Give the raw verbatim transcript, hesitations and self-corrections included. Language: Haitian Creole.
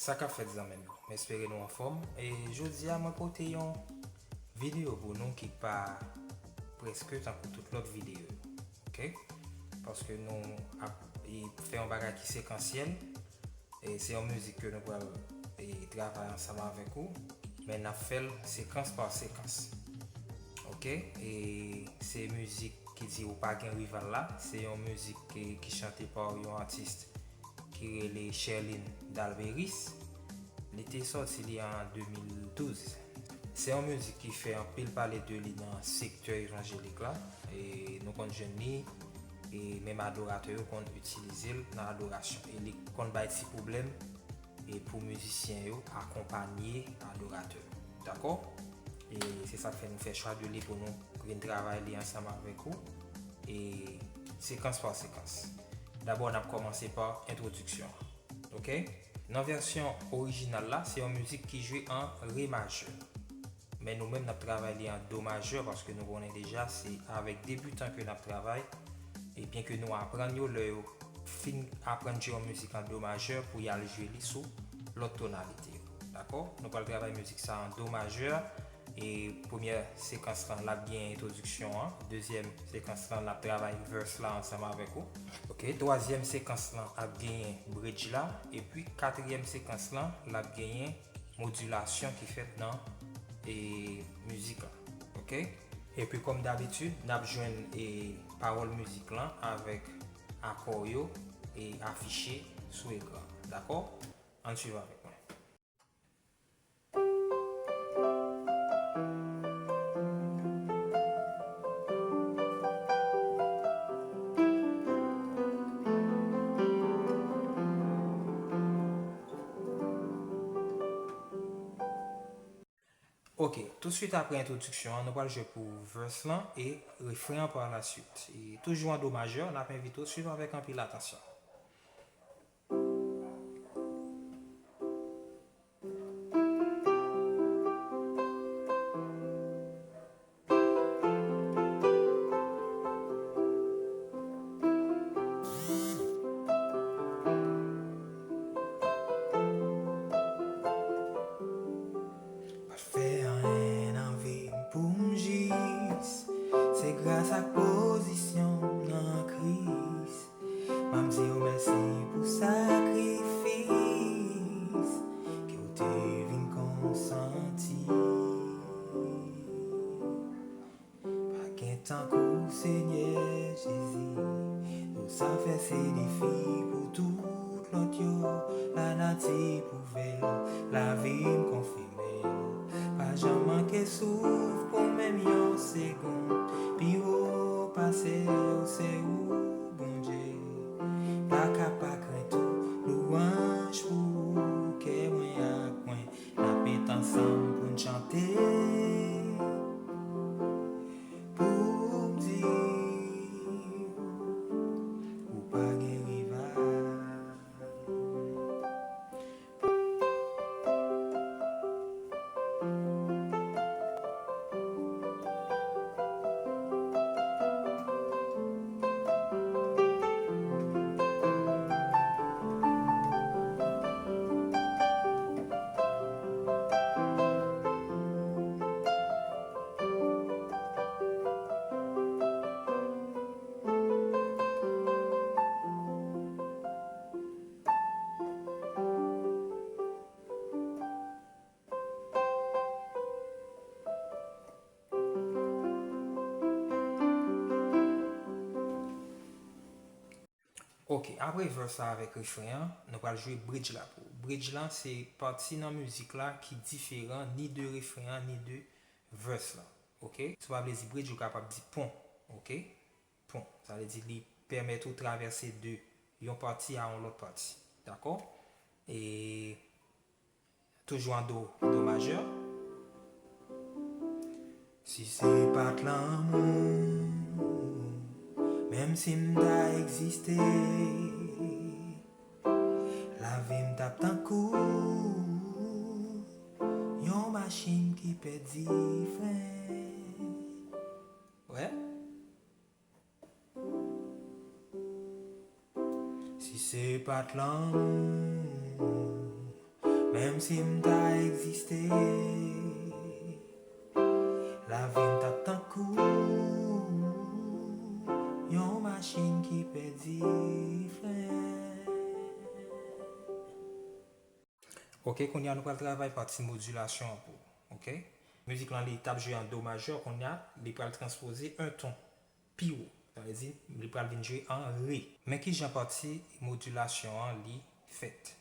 Sa k ap fèt, zanmi m yo? M espere nou anfòm. E jodi a, mwen pote yon videyo pou nou ki pa prèske tankou tout lòt videyo yo, oke? Paske nou ap e, fè yon bagay ki sekansyèl. E se yon mizik ke nou pral e, travay ansanm avèk ou, men n ap fè l sekans pa sekans. Oke? E se mizik ki di Ou pa gen rival la. Se yon mizik ki, ki chante pa yon atis ki rele Sherline Dalberis. Li te sòti li an de mil douz. Se yon mizik ki fè anpil pale de li nan sektè evanjelik la. E nou konn jwenn li, e menm adoratè yo konn itilize l nan adorasyon. E li konn bay ti pwoblèm e pou mizisyen yo akonpanye adoratè yo. Dakò? E se sa k fè nou fè chwa de li pou nou vin travay li ansanm avèk ou. E sekans pa sekans. Dabò, n ap kòmanse pa entwodiksyon an. Oke? Nan vèsyon orijinal la, se yon mizik ki jwe an re majè. Men nou menm, n ap travay li an do majè, paske nou konnen deja se avèk debitan ke n ap travay. E byen ke nou aprann yo, lè yo fin aprann jwe yon mizik an do majè, pou y al jwe li sou lòt tonalite yo. Dakò? Nou pral travay mizik sa an do majè. E premyè sekans lan, l ap genyen entwodiksyon an. Dezyèm sekans lan, l ap travay verse la ansanm avèk ou. Oke, twazyèm sekans lan ap genyen bridge la. Epi katriyèm sekans lan, l ap genyen modilasyon ki fèt nan e, mizik la. Oke? Epi kòm dabitid, n ap jwenn e, pawòl mizik lan avèk akò yo e afiche sou ekran. Dakò? Ann swiv avèk mwen. Oke, toutswit apre entwodiksyon an, nou pral jwe pou verse lan e refren an pa la swit. E toujou an do majè, n ap envite w swiv avèk anpil atansyon. Pa fè anyen nan vi m pou m jis. Se gras ak pozisyon m nan Kris. M ap di w mèsi pou sakrifis ke w te vin konsanti. Pa gen tankou Senyè Jezi. Tout sa fè se defi pou tout lòt yo. Lanati pwouve l, lavi m konfime l. Pa janm manke souf pou menm yon segonn. Pi wo pase w se ou, Bondye. Pa ka pa krent ou, lwanj pou ou, kè mwen ak mwen. N ap met ansanm pou n chante. Pou m di w, ou pa gen rival. Oke, apre verse la avèk refren an, nou pral jwe bridge la pou ou. Bridge la, se pati nan mizik la ki diferan ni de refren an, ni de verse la. Oke? Sa pa vle di bridge, ou kapab di pon. Oke? Pon. Sa vle di li pèmèt ou travèse de yon pati a yon lòt pati. Dakò? E Toujou an do, do majè. Si se pa t lanmou, menm si m ta egziste, lavi m t ap tankou yon machin ki pèdi fren. Wè? Si se pa t lanmou, Menm si m ta egziste, lavi m t ap tankou yon machin ki pèdi fren. Ok, kounye a nou pral travay pati modilasyon an pou ou. Ok? Mizik lan li t ap jwe an do majè, kounye a li pral transpoze yon ton pi wo. Sa vle di, li pral vin jwe an re. Men kijan pati modilasyon an li fèt.